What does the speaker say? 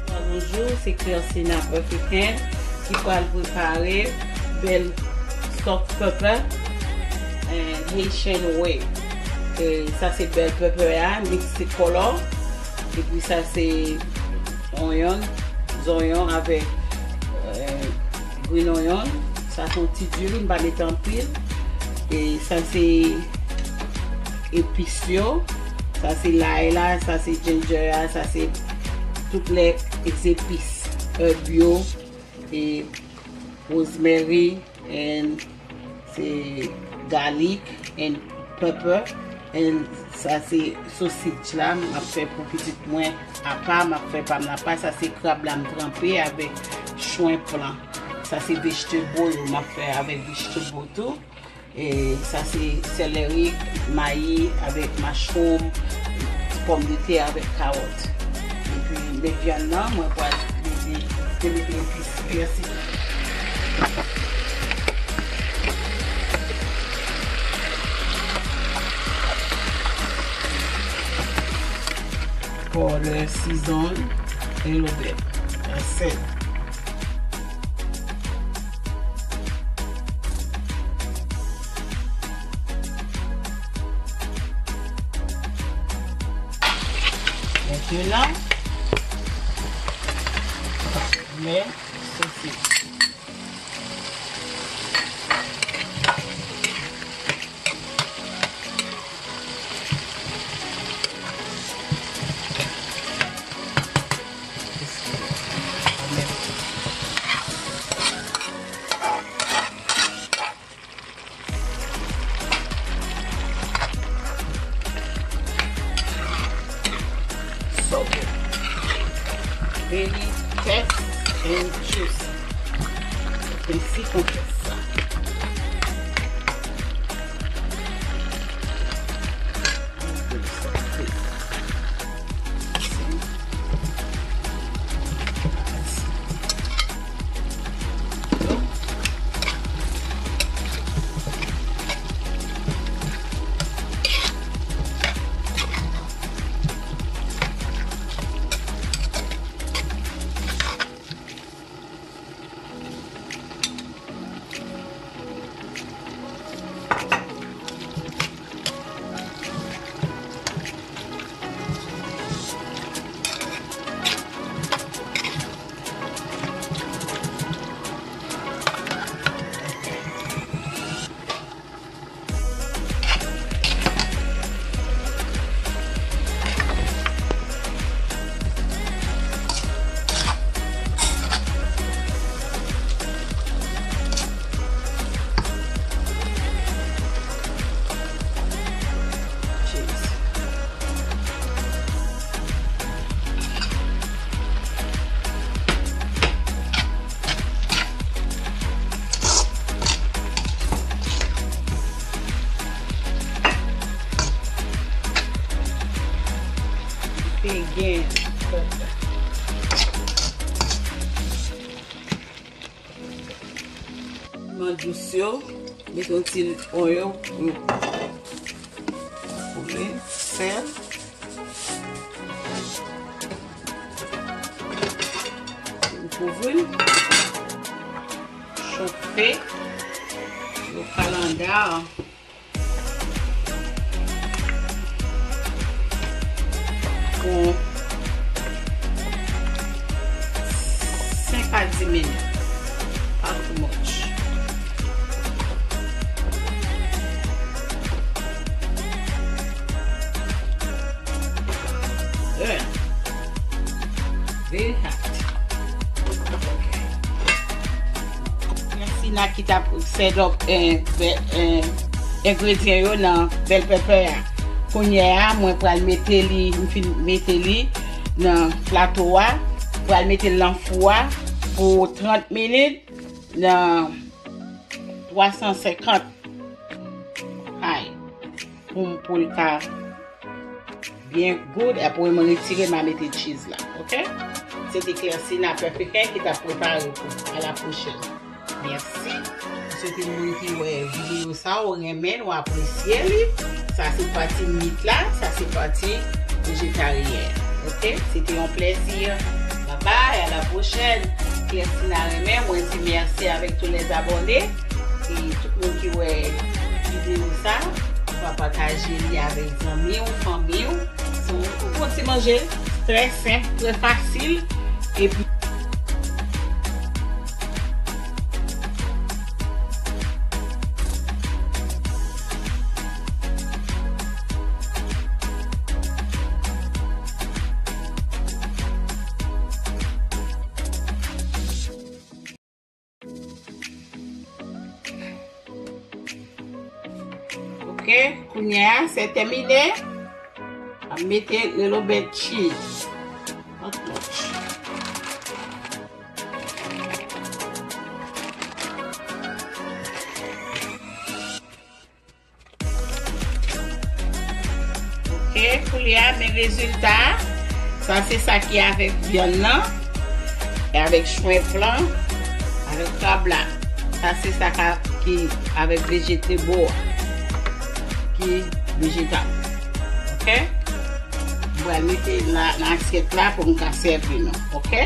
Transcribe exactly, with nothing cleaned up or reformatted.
Bonjou, se Clairsina African ki pral prepare bèl soft pepper and Haitian way. E sa se bèl pepper a, mix kolò. Epi sa se onyon, zonyon avèk, euh, green onion. Sa se yon ti diri, m pa mete anpil. E sa se epis yo. Sa se lay la, sa se ginger a, sa se tout lè zepis, herb yo, e rosemary, and se garlic and pepper, and sa se sosij la m ap fè pou pitit mwen apa, m ap fè pa m la apa. Sa se krab la m tranpe avèk shrimp lan. Sa se vegetable yo m ap fè avèk vegetable tou. E sa se sèleri, mayi avèk mushroom, pòmdetè avèk kawòt. Epi men vyann nan, mwen pral mete, mete epis pèsi. Powder, season, a little bit. That's it. Maintenant, les saucisses. So good. Really taste and juicy. Mwen si konfyans sa. Begin. Piman dous yo, mete yon ti onyon pou yo koule, sèl. Kouvri l. Chofe. Yo kalanda. Pou senk a dis minit. Pa too much. Good. Very hot. Mèsi Naki t ap set up, eh, be- eh, engredyan yo nan bèl pèpè a. Kounye a, mwen pral mete li, m fin mete li nan plato a. Pral mete l nan fou a pou trant minit. nan twa san senkant kay pou m, pou l ka byen good. Apre mwen retire, m a mete cheese la, oke? Se te Clersina Perfect Hair ki t ap prepare pou. A la pwochèn. Mèsi. M swete moun ki wè videyo sa, ou renmen l, ou apresye li. Sa se pati meat la, sa se pati vejetaryen. Oke? Se te yon plèzi. Babay, a la pwochèn. Clersina renmen, mwen di mèsi avèk tout lèzabòne. E tout moun ki wè videyo sa, ou ka pataje li avèk zanmi w, fanmi w. Se yon bon ti manje, trè senp, trè fasil. Epi, oke, kounye a, se tèmine. M ap mete little bit cheese. Not much. Oke, koulye a, men rezilta. Sa se sa ki avèk vyann nan, e avèk shrimp lan, avèk krab la. Sa se sa ka, ki avèk vegetable a, ki vejetab. Oke? M pral mete nan, nan asyèt la pou m ka sèvi nou. Oke?